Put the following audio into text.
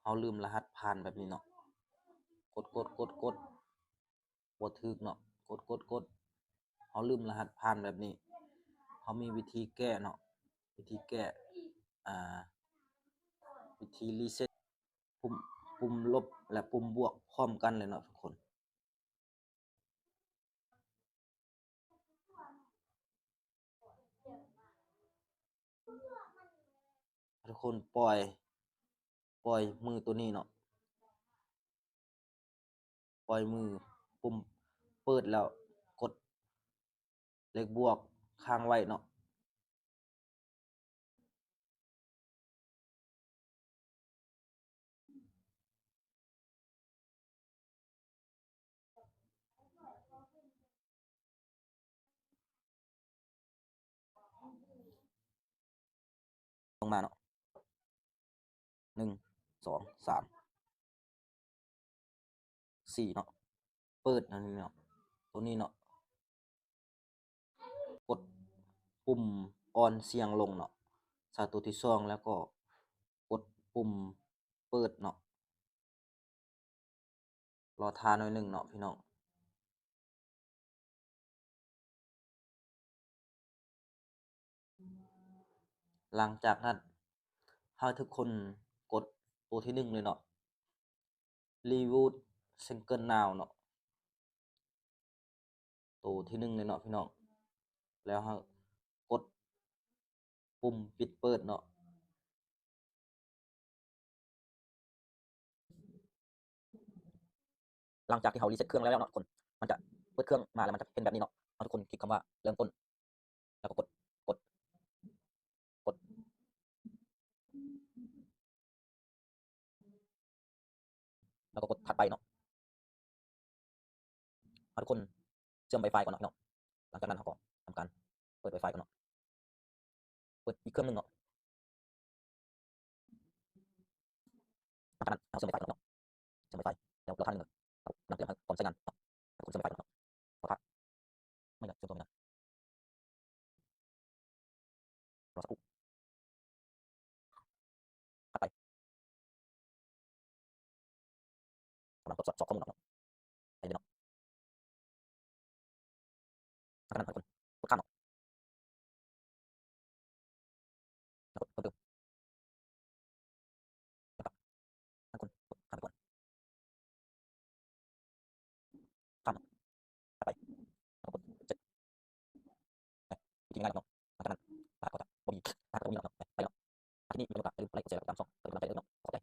ເຮົາລືມລະຫັດຜ່ານແບບນີ້ເນາະ ກົດ ກົດ ກົດ ກົດ ບໍ່ຖືກເນາະ ກົດ ກົດ ກົດ ເຮົາລືມລະຫັດຜ່ານແບບນີ້ ເຮົາມີວິທີແກ້ເນາະ ວິທີແກ້ ອ່າ ວິທີຣີເຊັດ ປຸ່ມ ປຸ່ມລົບ ແລະ ປຸ່ມບວກພ້ອມກັນເລີຍເນາະທຸກຄົນ. ທຸກຄົນປ່ອຍ ປ່ອຍມືໂຕນີ້ເນາະ ປ່ອຍມື ປຸ່ມເປີດແລ້ວກົດເລກບວກຄ້າງໄວ້ເນາະ. ລົງມາເນາະ ໜຶ່ງ ສອງ ສາມ ສີ່ເນາະ ເປີດອັນນີ້ເນາະ ໂຕນີ້ເນາະ ກົດປຸ່ມອ່ອນສ່ຽງລົງເນາະ ໃສ່ໂຕທີສອງ ແລ້ວກໍກົດປຸ່ມເປີດເນາະ. ລໍຖ້າໜ້ອຍໜຶ່ງເນາະພີ່ນ້ອງ. ຫຼັງຈາກນັ້ນ ໃຫ້ທຸກຄົນກົດໂຕທີໜຶ່ງເລີຍເນາະ Reboot Single Now ເນາະ ໂຕທີໜຶ່ງເລີຍເນາະພີ່ນ້ອງ ແລ້ວໃຫ້ກົດປຸ່ມປິດເປີດເນາະ. ຫຼັງຈາກທີ່ເຮົາຣີເຊັດເຄື່ອງແລ້ວເນາະທຸກຄົນ ມັນຈະເປີດເຄື່ອງມາແລ້ວມັນຈະເປັນແບບນີ້ເນາະ. ເຮົາທຸກຄົນຄລິກຄຳວ່າເລີ່ມຕົ້ນ ແລ້ວກໍກົດ ກົດ ກົດ ແລ້ວກໍກົດຖັດໄປເນາະ. ເຮົາທຸກຄົນເຊື່ອມ Wi-Fi ກ່ອນເນາະພີ່ນ້ອງ. ຫຼັງຈາກນັ້ນເຮົາກໍທຳການເປີດ Wi-Fi ກ່ອນເນາະ. ເປີດອີກເຄື່ອງໜຶ່ງເນາະ. ຫຼັງຈາກນັ້ນເຮົາເຊື່ອມ Wi-Fi ກ່ອນເນາະ. ເຊື່ອມ Wi-Fi ແລ້ວລໍຖ້າໜຶ່ງ ເຮົານຳເຄື່ອງໃຫ້ພ້ອມໃຊ້ງານເນາະ. ທຸກຄົນເຊື່ອມ Wi-Fi ກ່ອນເນາະ. ຂໍໂທດ ໄມ່ນະ ເຊື່ອມຕໍ່ໄມ່ນະ. ລໍສັກຄູ່ ຖັດໄປ ກຳລັງທົດສອບຂໍ້ມູນເນາະ ໄປເລີຍເນາະ. ຫຼັງຈາກນັ້ນເຮົາກົດຂ້າມເນາະ ແລ້ວກົດເພີ່ມເຕີມ ແລ້ວກໍໃຫ້ຄົນຂ້າມໄປກ່ອນ ຂ້າມ ຖັດໄປ ແລ້ວກໍກົດເຈັດ. ວິທີງ່າຍໆເນາະ. ຫຼັງຈາກນັ້ນ ລະຫັດກໍຈະບໍ່ມີ ລະຫັດກໍບໍ່ມີເນາະ ໄປເນາະ. ທີ່ນີ້ມີປະໂຫຍດ ຢ່າລືມກົດໄລ ກົດແຊ ແລ້ວກໍຕິດຕາມຊ່ອງ